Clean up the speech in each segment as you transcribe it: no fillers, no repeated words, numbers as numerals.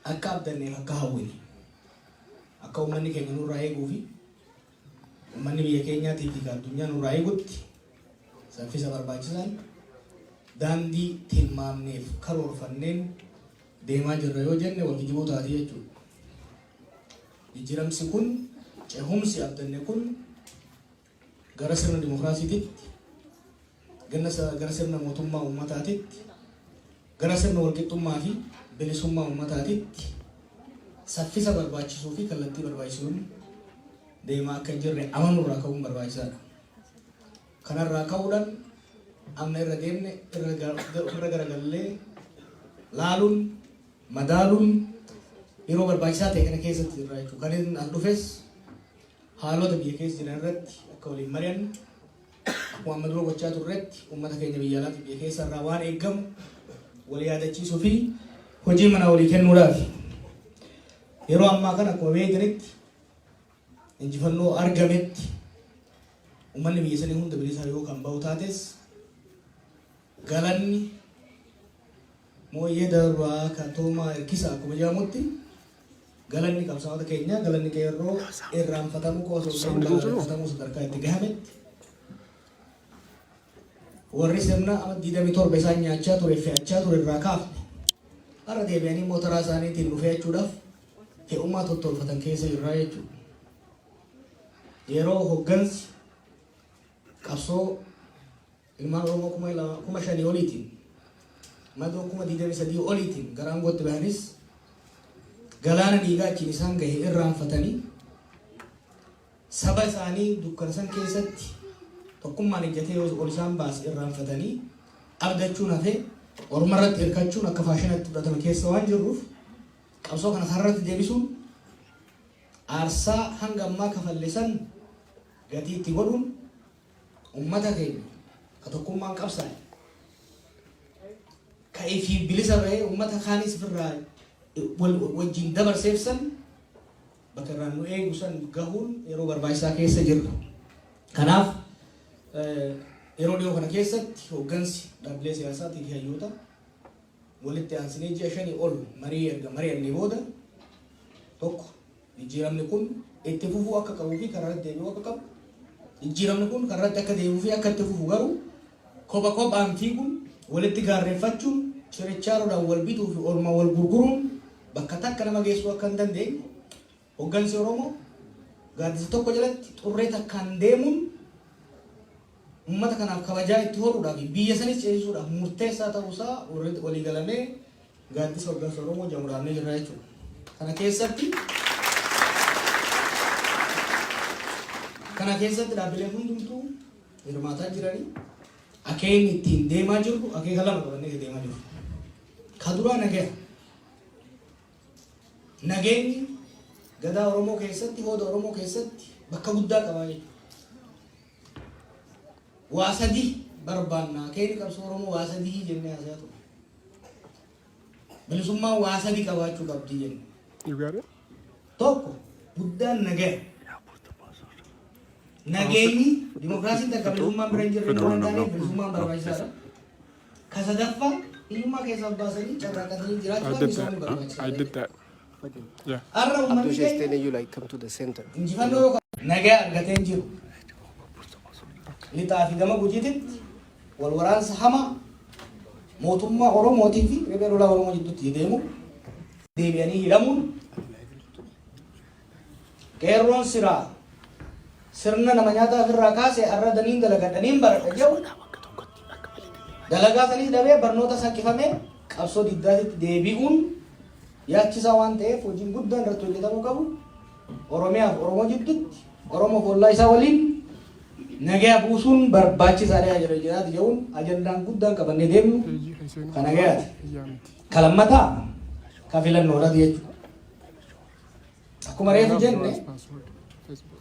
Akka abdanneef akka hawwine, akka uummanni keenya nurraa eeguu fi uummanni biyya keenyaatii fi addunyaa nurraa eegutti saffisa barbaachisaan daandii tilmaamneef karoorfanneen deemaa jirra yoo jenne wal kijibuu taati jechuudha. Jijjiiramsi kun, cehumsi abdanne kun gara sirna dimokiraasiititti, gara sirna mootummaa uummataatitti, gara sirna walqixxummaa fi bilisummaa uummataatitti saffisa barbaachisuu fi kallattii barbaachisuun deemaa akka hin jirre amanuurraa ka'uun barbaachisaadha. Kanarraa ka'uudhaan amma irra deemne irra garagallee laaluun, madaaluun yeroo barbaachisaa ta'e kana keessatti jirra jechuudha. Kan inni as dhufes haalota biyya keessa jiran irratti akka waliin mari'annu, akkuma amma dura gochaa turretti uummata keenya biyya alaatii biyya keessa irraa waan eeggamu wal yaadachiisuu fi hojii mana walii kennuudhaafi. Yeroo ammaa kana akkuma beektanitti injifannoo argametti uummanni biyya sanii hunda bilisaa yoo kan bahu taates, galanni mooyyee darbaa kan toomaa hirkisa akkuma jedhamutti, galanni qabsaa'ota keenyaa, galanni qeerroo irraanfatamuu qofa osoo hin ta'in balaaleffatamuu sadarkaa itti gahametti, warri sirna 27 isaan nyaachaa ture, fe'achaa ture irraa kaafne, har'a deebi'anii mootoraa isaaniitiin nu fe'achuudhaaf fe'ummaa tottolfatan keessa jirraa jechuudha. Yeroo hoggansi qabsoo ilmaan Oromoo 2,000 oliitiin, madoo 23,000 oliitiin gara aangootti bahanis, galaana dhiigaa achiin isaan gahe irraanfatanii, saba isaanii dukkana san keessatti tokkummaan ejjatee ol isaan baase irraanfatanii, abdachuun hafee orma irratti hirkachuun akka faashinatti fudhatame keessa waan jirruuf, qabsoo kana karratti deebisuun, aarsaa hanga ammaa kafalle san gatii itti godhuun, ummata keenya ka tokkummaan qabsaa'e, ka ifii bilisa bahee ummata kaanis ofirraa wajjin dabarseef san bakka irraan nu eegu san gahuun yeroo barbaachisaa keessa jirra. Kanaaf yeroo dhiyoo kana keessatti hooggansi dhaabbilee siyaasaatii fi hayyoota walitti aansinee ji'a 5 ol marii erga mari'annee booda, tokko, jijjiiramni kun itti fufuu akka qabuu fi karaa irratti deebi'uu akka qabu, jijjiiramni kun karaa irratti akka deebi'uu fi akka itti fufu garuu kopha kophaan fiiguun, walitti gaarreeffachuun, chirichaaroodhaan wal bituu fi orma wal gurguruun bakka takka nama geessuu akka hin dandeenye, hoggansi Oromoo gaaddisa tokko jalatti xurree takkaan deemuun uummata kanaaf kabajaa itti horuudhaaf fi biyya sanis ceesisuudhaaf murteessaa ta'uusaa walii galamee gaaddisa hoggansa Oromoo jedhamu dhaabnee jirra jechuudha. Kana keessatti dhaabbileen hundumtuu hirmaataa jiranii. Akeekni ittiin deemaa jirru, akeeka lama qabannee deemaa jirru. Ka duraa nagaya. Nageenyi gadaa Oromoo keessatti, hooda Oromoo keessatti bakka guddaa qabaa jechuudha. Waa sadii barbaanna. Akeekni qabsoo Oromoo waa sadii jennee haasayaa turre. Bilisummaan waa sadii qabaachuu qabdi jenne. You got it? Tokko, guddaan nagaya. Nageenyi dimokiraasiin takka bilisummaan bira hin jirre waan taaneef bilisummaan barbaachisaadha. Ka sadaffaa, hiyyummaa keessaa baasanii carraaqatanii I jiraachuudhaaf did misoomni that. Huh? I barbaachisaadha. did that. Yeah. Har'a uummanni Abdusha is keenya telling you like come to the center. injifannoo yookaan nagaa argatee hin jiru. Lixaa fi gama Gujiititti wal waraansa hamaa mootummaa Oromootii fi riphee lolaa Oromoo jidduutti deemu, deebi'anii hidhamuun, qeerroon siraa sirna nama nyaataa ofirraa kaase har'a daniin dalagadhaniin baradha jedhu dalagaa sanis dhabee, barnoota sanqifamee qabsoo diddaatitti deebi'uun yaachisaa waan ta'eef, hojiin guddaan irratti hojjetamuu qabu Oromiyaaf Oromoo jidduutti, Oromoo ollaa isaa waliin nagaa buusuun barbaachisaadha jedha jedhaati jedhuun ajandaan guddaan qabannee deemnu ka nagayaati. Ka lammataa ka filannoodhaati jechuudha. Akkuma reefu jenne,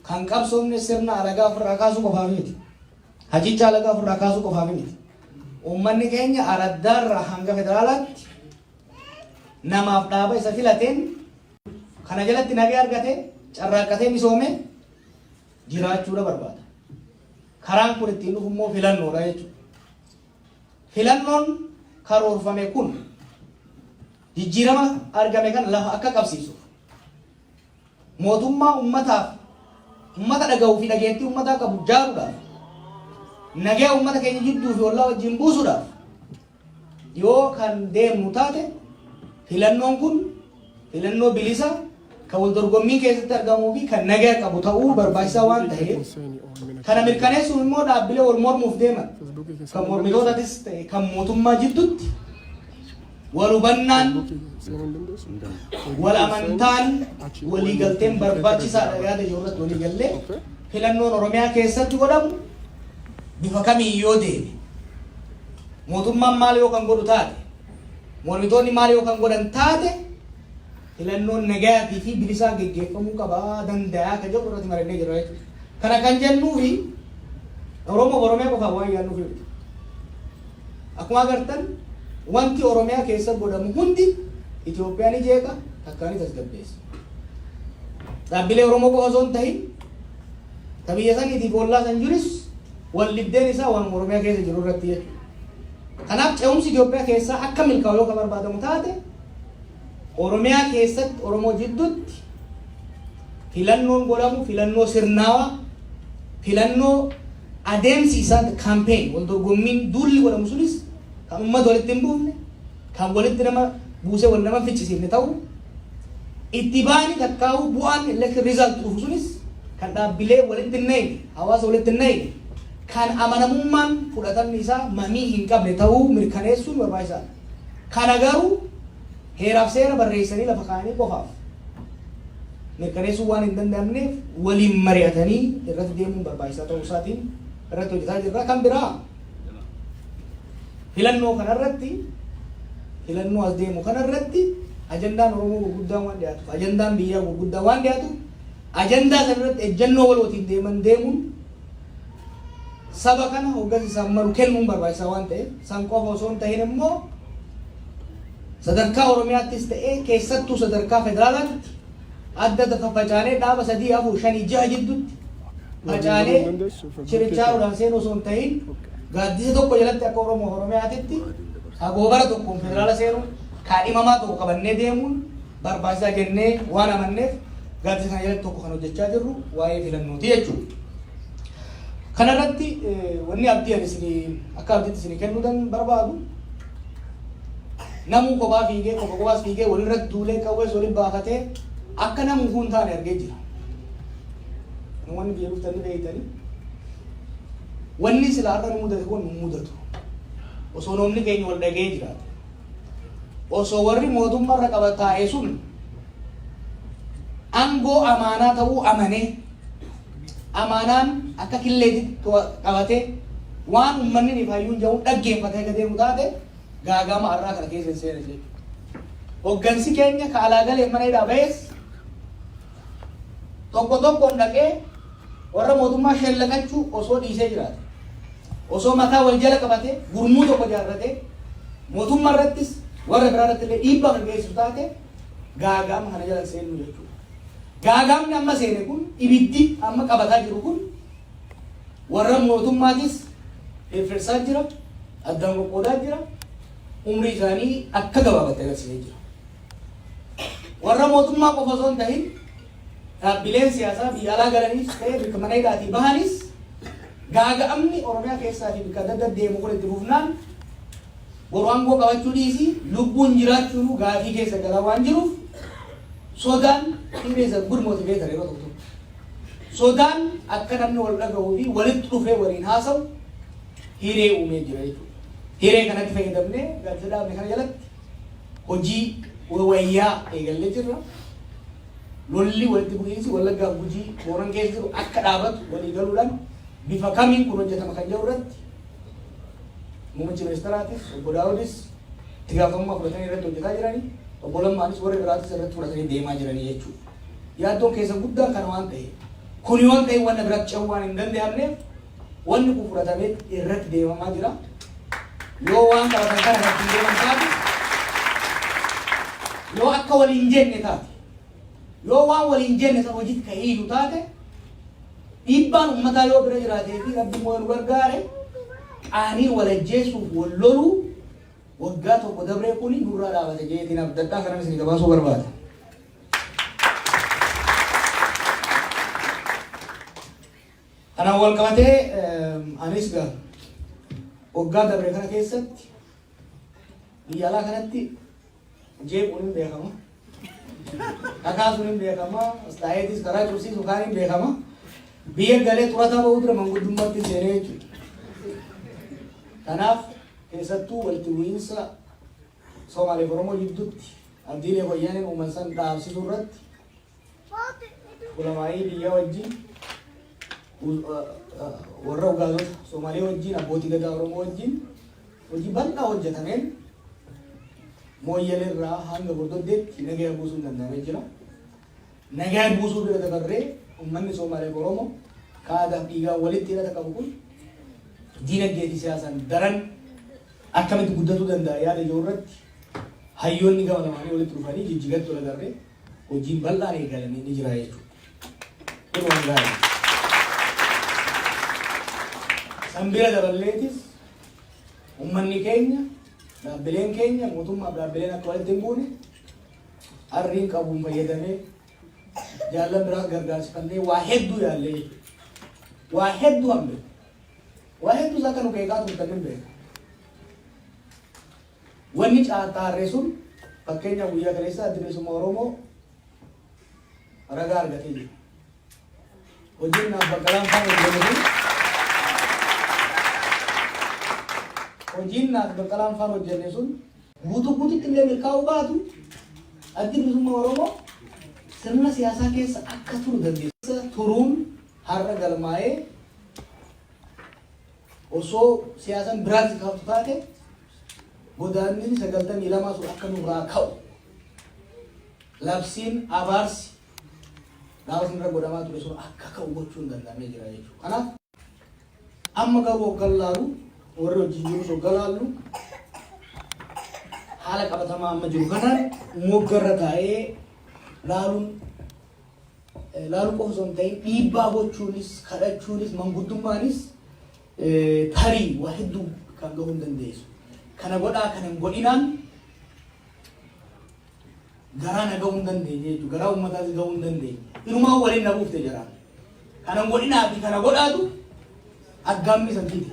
kan qabsoomne sirna alagaa ofirraa kaasuu qofaaf miti. Hacicha alagaa ofirraa kaasuu qofaaf miti. Uummanni keenya araddaarraa hanga federaalaatti namaaf dhaaba isa filateen kana jalatti nagaa argate, carraaqqatee misoome jiraachuudha barbaada. Karaan kun ittiin dhufu immoo filannoodha jechuudha. Filannoon karoorfame kun Jijjiirama argame kana lafa akka qabsiisuuf, mootummaa ummataaf ummata dhaga'uu fi dhageettii ummataa qabu jaaruudhaaf, nagaa ummata keenya jidduu fi ollaa wajjin buusuudhaaf yoo kan deemnu taate, filannoon kun filannoo bilisa kan wal dorgommiin keessatti argamuu fi kan nagaa qabu ta'uu barbaachisaa waan ta'eef, kana mirkaneessuuf immoo dhaabbilee wal mormuuf deeman kan mormitootatis ta'e kan mootummaa jidduutti wal hubannaan, wal amantaan, waliigalteen barbaachisaadha yaada jiru irratti waliigallee, filannoon Oromiyaa keessatti godhamu bifa kamiin yoo deeme, mootummaan maal yoo kan godhu taate, mormitoonni maal yoo kan godhan taate, filannoon nagayaatii fi bilisaa geggeeffamuu qabaa danda'a kan jedhu irratti mari'annee jirra jechuudha. Kana kan jennuufi Oromoo Oromiyaa qofaaf waan yaadnuuf miti. Akkuma agartan, wanti Oromiyaa keessa godhamu hundi Itoophiyaa ni jeeqa, takkaa ni tasgabbeessa. Dhaabbilee Oromoo qofa osoo hin ta'in, ta biyya saniitiif ollaa san jiris wal dhibdeen isaa waan Oromiyaa keessa jiru irratti jechuudha. Kanaaf ce'umsi Itoophiyaa keessaa akka milkaa'u yoo kan barbaadamu taate, Oromiyaa keessatti Oromoo jidduutti filannoon godhamu filannoo sirnaawaa, filannoo adeemsi isaa, campaign, wal dorgommiin duulli godhamu sunis kan uummata walitti hin buufne, kan walitti nama buusee wal nama ficcisiifne ta'u, itti baani takkaa'uu bu'aan election result dhufu sunis kan dhaabbilee walitti hin naqne, hawaasa walitti hin naqne, kan amanamummaan fudhatamni isaa mamii hin qabne ta'uu mirkaneessuun barbaachisaadha. Kana garuu heeraaf seera barreessanii lafa kaa'anii qofaaf mirkaneessuu waan hin danda'amneef, waliin mari'atanii irratti deemuun barbaachisaa ta'uu isaatiin irratti hojjetaa jirra. Kan biraa, filannoo kanarratti, filannoo as deemu kanarratti ajandaan Oromoo gurguddaan waan dhiyaatuuf, ajandaan biyyaa gurguddaa waan dhiyaatuuf, ajandaa sanarratti ejjennoo walootiin deeman deemuun saba kana hoggansa isaan malu kennuun barbaachisaa waan ta'eef, san qofa osoo hin ta'in immoo sadarkaa Oromiyaattis ta'ee keessattuu sadarkaa federaalaatti adda faffacaanee dhaaba sadii, afur, shanii, jaha jidduutti facaanee chirichaaruudhaan seenuu osoo hin ta'in, gaaddisa tokko jalatti akka Oromoo Oromiyaatitti agoobara tokkoon federaala seenuun kaadhimamaa tokko qabannee deemuun barbaachisaa jennee waan amanneef, gaaddisa kana jalatti tokko kan hojjechaa jirru waa'ee filannooti jechuudha. Kanarratti wanni abdii ani isinii akka abdiitti isinii kennuu dan barbaadu, namuu kophaa fiigee, kopha kophaas fiigee, walirratti duulee, qawwees waliin baafatee akka namuu kun taane argee jira. Namoonni biyya dhuftanii beeytanii, wanni sila har'a nu mudate kun nu mudatu. Osoo namni keenya wal dhagee jiraate. Osoo warri mootummaarra qaba taa'e sun aangoo amaanaa ta'uu amanee, amaanaan akka killeetti qabatee, waan uummanni ni fayyuun jedhu dhaggeeffatee akka deemu taate, gaagama har'aa kana keessa hin seene jechuudha. Hoggansi keenya ka alaa galee mana hidhaa ba'es tokko tokkoon dhaqee warra mootummaa shellaqachuu osoo dhiisee jiraate. Osoo mataa wal jala qabatee gurmuu tokko ijaarratee mootummaa irrattis warra biraa irratti illee dhiibbaa kan geessisu taate, gaagama kana jala hin seennu jechuudha. Gaagaamni amma seene kun, ibiddi amma qabataa jiru kun, warra mootummaatis firfirsaa jira, addaan qoqqoodaa jira, umrii isaanii akka gabaabatte agarsiisee jira. Warra mootummaa qofa osoo hin ta'in, dhaabbileen siyaasaa biyya alaa galaniis ta'e bakka mana hidhaatii bahanis, gaaga'amni Oromiyaa keessaa fi bakka adda addaa deemu kun itti fufnaan, boru aangoo qabachuu dhiisii lubbuun jiraachuun gaafii keessa galaa waan jiruuf, sodaan, fear is a good motivator yeroo tokko tokko. Sodaan akka namni wal dhagahuu fi walitti dhufee waliin haasa'u hiree uumee jira jechuudha. Hiree kanatti fayyadamnee gaaddisa dhaabne kana jalatti hojii wayyaa eegallee jirra. Lolli walitti bu'iinsi Wallaggaa, Gujii, Booran keessa jiru akka dhaabatu walii galuudhaan bifa kamiin kun hojjetama kan jedhu irratti muummichi ministeeraatis obbo Daawudis itti gaafatamummaa fudhatanii irratti hojjetaa jiranii, obbo Lammaanis warri biraatis irratti fudhatanii deemaa jiranii jechuudha. Yaaddoon keessa guddaan kana waan ta'eef, kuni waan ta'eef wanna biraatti ce'uu waan hin danda'amneef, wanni kun fudhatamee irratti deemamaa jira. Yoo waan qabatan kana irratti hin deeman taate, yoo akka waliin jenne taate, yoo waan waliin jenne san hojiitti kan hiiku taate, dhiibbaan uummataa yoo bira jiraatee fi Rabbi immoo nu gargaare, qaanii wal ajjeesuuf wal loluu Waggaa tokko dabree kuni nurraa dhaabate jeetiin abdadhaa kanan isin gabaasuu barbaada. Kanaan wal qabatee anis gaa waggaa dabre kana keessatti biyya alaa kanatti jeequun hin beekama. Kakaasuun hin beekama. Astaayeetis karaa cufsiisu kaan hin beekama. Biyya galee xurataa ba'uu dura manguddummaatti seenee jechuudha. Kanaaf keessattuu walitti bu'iinsa Somaaliif Oromoo jidduutti abdiilee wayyaaneen uuman san dhaabsisuu irratti ulamaa'ii biyyaa wajjin, warra ugaazota Somaalee wajjin, abbootii gadaa Oromoo wajjin hojii bal'aa hojjetameen Mooyyalee irraa hanga Bordoddeetti nagaya buusuun danda'amee jira. Nagaya buusuu bira dabarree uummanni Somaaleef Oromoo ka aadaaf dhiigaan walitti hidhata qabu kun diinagdee fi siyaasaan daran akkamitti guddatuu danda'a yaada jiru irratti hayyoonni gama lamaanii walitti dhufanii Jijjigatti wal agarree hojiin bal'aan eegalame ni jira jechuudha. Kun waan gaarii. San bira daballeetis uummanni keenya, dhaabbileen keenya, mootummaaf dhaabbileen akka walitti hin buune arriin qabuun fayyadamee jaallan biraas gargaarsifannee waa hedduu yaallee jechuudha. Waa hedduu hambe. Waa hedduus akka nu qeeqaa turtan hin beeka. Wanni caataarree sun, fakkeenyaaf, guyyaa kaleessaa Addi Bilisummaa Oromoo ragaa argatee jira. Hojiin naaf Baqqalaan faan hojjenne sun hojiin naaf Baqqalaan faan hojjenne sun guutuu guututti illee milkaa'uu baatu, Addi Bilisummaa Oromoo sirna siyaasaa keessa akka turu dandeessa turuun har'a galmaa'ee, osoo siyaasan biraatti kaaftu taate godaannisi 92 sun akka nurraa ka'u, labsiin abaarsi gaafa irra godhamaa ture sun akka ka'u gochuun danda'amee jira jechuudha. Kanaaf amma garuu hoggan laalu, warri wajjin jirus hoggan laallu, haala qabatamaa amma jiru kanaan moggarra taa'ee laaluun laaluu qofa osoo hin ta'in, dhiibbaa gochuunis, kadhachuunis, manguddummaanis tarii waa hedduu kan gahuu hin dandeessu. Kana godhaa, kana hin godhinaan garaa na gahuu hin dandeenye jechuudha. Garaa uummataas gahuu hin dandeenye. Inumaa waliin na buufte jaraan. Kana hin godhinaa fi kana godhaatu aggaammi san fide.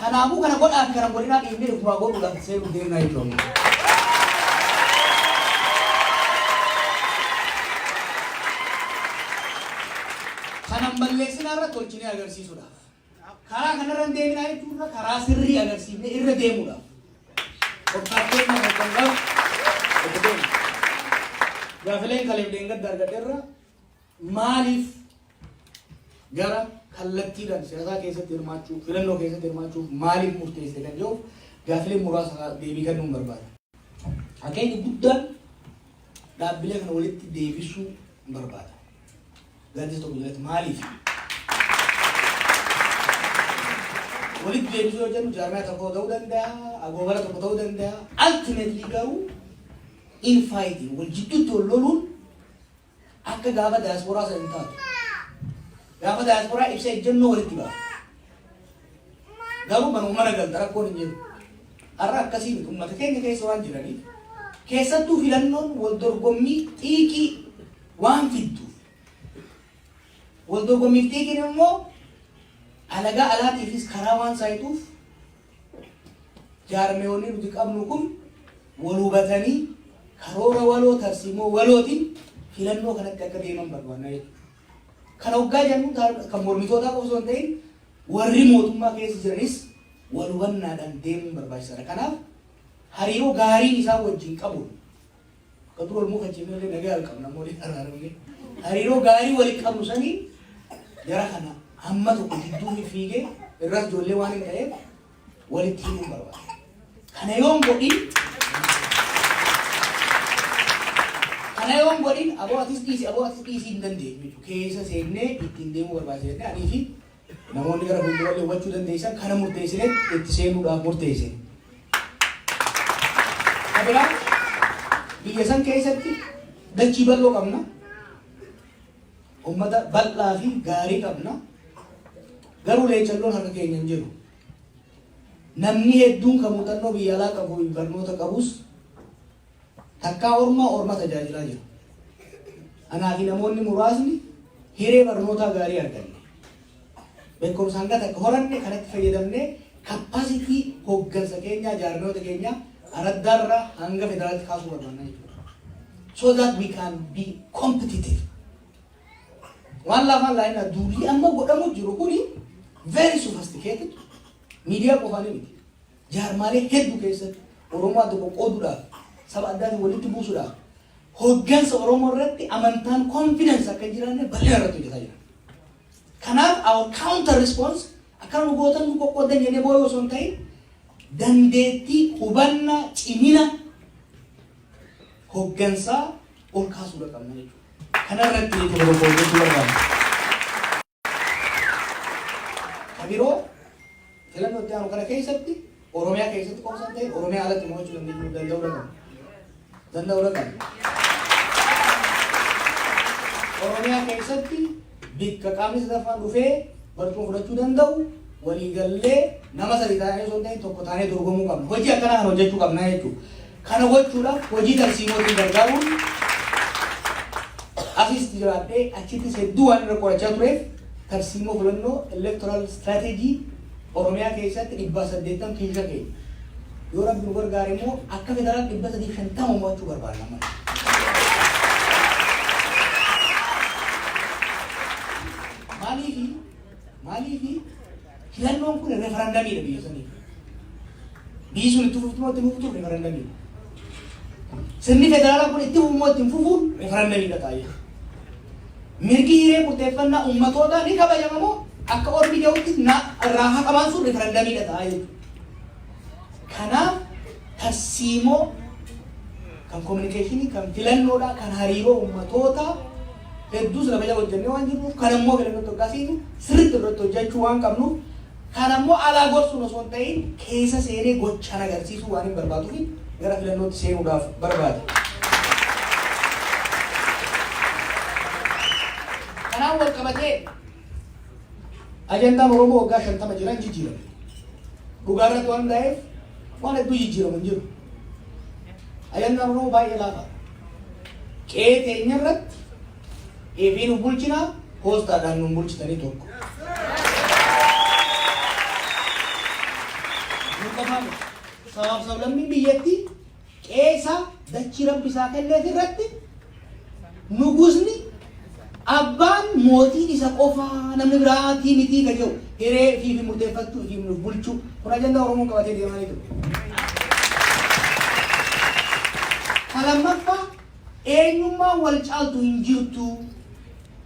Kanaafuu kana godhaa fi kana hin godhinaa dhiibnee ifumaa godhuudhaaf seenuuf deemnaa jechuudha. Kanan balleessinaa irra tolchinee agarsiisuudhaaf. Karaa kanarra hin deeminaa jechuurra karaa sirrii agarsiifnee irra deemuudhaaf. Qophaa'een nama hooggangaaf itti deemu. Gaafileen kaleef deengadda argadheerra, maaliif gara kallattiidhaan siyaasaa keessatti hirmaachuu, filannoo keessatti hirmaachuuf maaliif murteessite kan jedhuuf gaafileen muraasa deebii kennuun barbaada. Akeekni guddaan dhaabbilee kana walitti deebisuu barbaada. Gaaddisa tokko jalatti maaliif? Walitti deebisuu yoo jennu jaarmiyaa tokko ta'uu danda'a, agoobara tokko ta'uu danda'a. Ultimately garuu infighting, wal jidduutti wal loluun akka gaafa daasporaa sana hin taatu. Gaafa daasporaa ibsa ejjennoo walitti ba'a. Garuu manuma mana galta, rakkoon hin jiru. Har'a akkasii miti, uummata keenya keessa waan jiraniif, keessattuu filannoon wal dorgommii xiiqii waan fidduuf. Wal dorgommiif xiiqiin immoo alagaa alaatiifis karaa waan saayituuf, jaarmeewonni nuti qabnu kun wal hubatanii karoora waloo, tarsiimoo walootiin filannoo kanatti akka deeman barbaanna jechuudha. Kana hoggaa jennu kan mormitootaa qofa osoo hin ta'in, warri mootummaa keessa jiranis wal hubannaadhaan deemuun barbaachisaadha. Kanaaf hariiroo gaariin isaan wajjin qabuun, akka dura wal mufachiifne illee nagaa qabna ammoo waliin araaramne, hariiroo gaarii waliin qabnu sanii jara kana hamma tokko jidduu fiigee irras ijoollee waan hin ta'eef walitti hidhuun barbaada. Kana yoon godhin aboo atis dhiisi, aboo atis dhiisii hin dandeenyu jechuudha. Keessa seennee ittiin deemuu barbaachisa jennee anii fi namoonni gara fuuldurallee hubachuu dandeessan kana murteessinee itti seenuudhaaf murteessine. Kabiraa biyya san keessatti dachii bal'oo qabna. Uummata bal'aa fi gaarii qabna. Garuu leechalloon harka keenya hin jiru. Namni hedduun kan muuxannoo biyya alaa qabu, barnoota qabus, takkaa ormaa orma tajaajilaa jira. Anaa fi namoonni muraasni hiree barnootaa gaarii arganne. Beekumsa hanga takka horanne kanatti fayyadamnee capacity hoggansa keenyaa, jaarmiyoota keenyaa araddaarraa hanga federaalitti kaasuu barbaanna jechuudha. So that we can be competitive. Waan lafaan laayinaa duulli amma godhamu jiru kuni very sophisticated. Miidiyaa qofaan miti. Jaarmaalee hedduu keessatti Oromoo adda qoqqooduudhaaf, saba addaatiin walitti buusuudhaaf, hoggansa Oromoo irratti amantaan, confidence akka hin jiraanne bal'ina irratti hojjetaa jira. Kanaaf our counter response akka nu gootan, nu qoqqoodan jennee boo'ee osoo hin ta'in, dandeettii, hubannaa, cimina hoggansaa ol kaasuudha qabna jechuudha. Kana irratti tokko tokko hojjechuu barbaada. Ka biroo, filannoo itti aanu kana keessatti Oromiyaa keessatti qofa osoo hin ta'in Oromiyaa alatti mo'achuu dandeenyu danda'uu qabna. Danda'uu qabna. Oromiyaa keessatti bikka qaamni sadaffaan dhufee barcuma fudhachuu danda'u waliigallee nama sadi taanee osoo hin ta'in tokko taanee dorgomuu qabna. Hojii akkanaa kana hojjechuu qabna jechuudha. Kana gochuudhaaf hojii tarsiimootiin gargaaruun asis jiraadhee achittis hedduu waan irra qorachaa tureef, tarsiimoo filannoo, electoral strategy, Oromiyaa keessatti 180 kiisha keenya. Yoo Rabbi nu gargaare immoo akka federaal 350 mo'achuu barbaadna amma. Maaliifi filannoon kun referendamiidha biyya saniif. Biyyi sun itti fuftu moo itti fuftuuf referendamiidha. Sirni federaalaa kun itti fufu moo itti hin fufuun referendamiidha ta'a jechuudha. Mirgi hiree murteeffannaa uummatootaa ni kabajama moo akka ormi jedhutti na irraa haqamaan sun referendamiidha ta'a jechuudha. Kanaaf tarsiimoo kan communication, kan filannoodhaa, kan hariiroo uummatootaa hedduus lafa jala hojjennee waan jirruuf, kan ammoo filannootti hoggaasiinu sirriitti irratti hojjechuu waan qabnuuf, kan ammoo alaa gorsuun osoo hin ta'in keessa seenee gochaan agarsiisuu waan hin barbaaduuf gara filannootti seenuudhaaf barbaade. Kanaan wal qabatee ajandaan Oromoo waggaa 50 jiran jijjiirame. Dhugaa irratti waan hundaa'eef waan hedduu jijjiiramu hin jiru. Ajandaan Oromoo baay'ee laafa. Qe'ee teenya irratti ifii nu bulchinaa, poostaadhaan nu bulchitanii tokko. Nu qofaa miti. Sabaaf sablammiin biyyattii qe'ee dachii Rabbi isaa kenneef irratti nugusni, abbaan mootiin isa qofaa, namni biraatii mitii ka jedhu, hiree ifii fi murteeffachuu, ifii nuuf bulchuu, kun ajandaa Oromoon qabatee deemaa jiru. Ka lammaffaa, eenyummaan wal caaltu hin jirtu.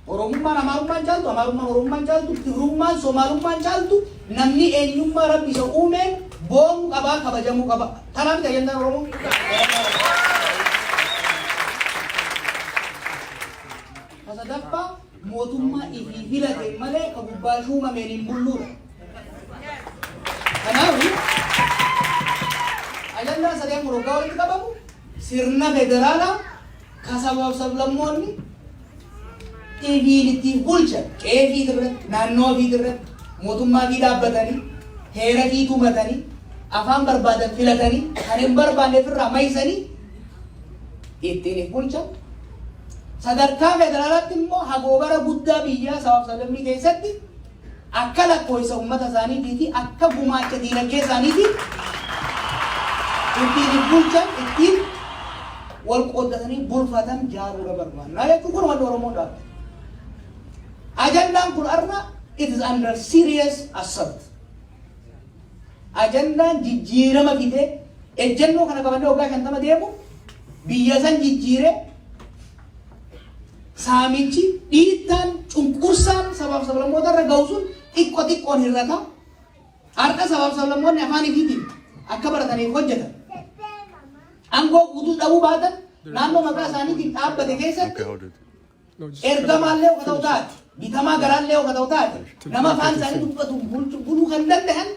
Oromummaan Amaarummaan caaltu, Amaarummaan Oromummaan caaltu, Tigrummaan Somaalummaan caaltu, namni eenyummaa Rabbi isa uumeen boonuu qabaa, kabajamuu qaba. Kanaaf miti ajandaan Oromoo. Ka sadaffaa, mootummaa ifii filateen malee ka gubbaa shuumameen hin bulluudha. Kanaaf ajandaan sadeen kun waggaa walitti qabamu sirna federaalaa ka sabaaf sablammoonni ifiin ittiin bulchan, qe'ee fiit irratti, naannoo fiit irratti mootummaa fi dhaabbatanii, heera fi tumatanii, afaan barbaadan filatanii, kan hin barbaanne ofirraa maysanii ittiin if bulchan. Sadarkaa federaalaatti immoo hagoobara guddaa biyyaa sabaaf sablammii keessatti akka lakkoofsa uummata isaaniitii fi akka gumaacha diinagdee isaaniitiin ittiin if bulchan, ittiin wal qooddatanii bulfatan jaaruudha barbaanna jechuun kun wanni Oromoon dhaabte. Ajandaan kun har'a it is under serious assault. Ajandaan jijjiirama fidee ejjennoo kana qabannee waggaa 50 deemu biyya san jijjiiree, saamichi, dhiittaan, cunqursaan sabaaf sablammoota irra ga'u sun xiqqoo xiqqoon hir'ata. Har'a sabaaf sablammoonni afaan ifiitiin akka barataniif hojjetan. Aangoo guutuu dhabuu baatan, naannoo maqaa isaaniitiin dhaabbate keessatti Okay, hold it. No, just ergamaallee yoo ta'u taate, bitamaa garaallee yoo ta'u taate, nama afaan isaanii dubbatu bulchuu buluu kan danda'an